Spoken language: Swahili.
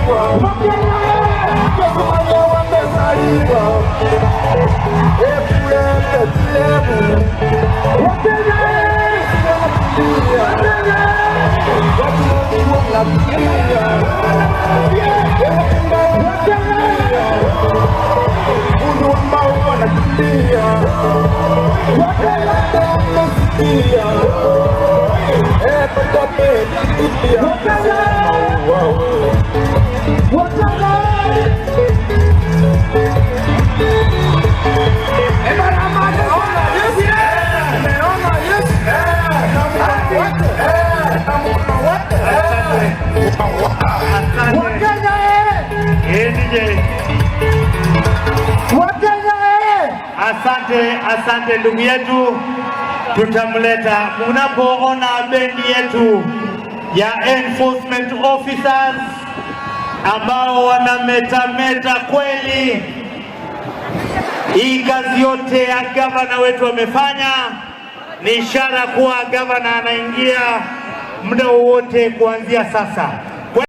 Wakenya wamezaliwa April 11. Wakenya, watu wanakimbia, wanakimbia, ambao wanakimbia, wamesikia wamekimbia. Wakenya! Eh, DJ. Wakenya! Asante, asante ndugu yetu, tutamleta munapoona bendi yetu ya enforcement officers ambao wanametameta kweli. Hii kazi yote ya gavana wetu amefanya ni ishara kuwa gavana anaingia muda wowote kuanzia sasa.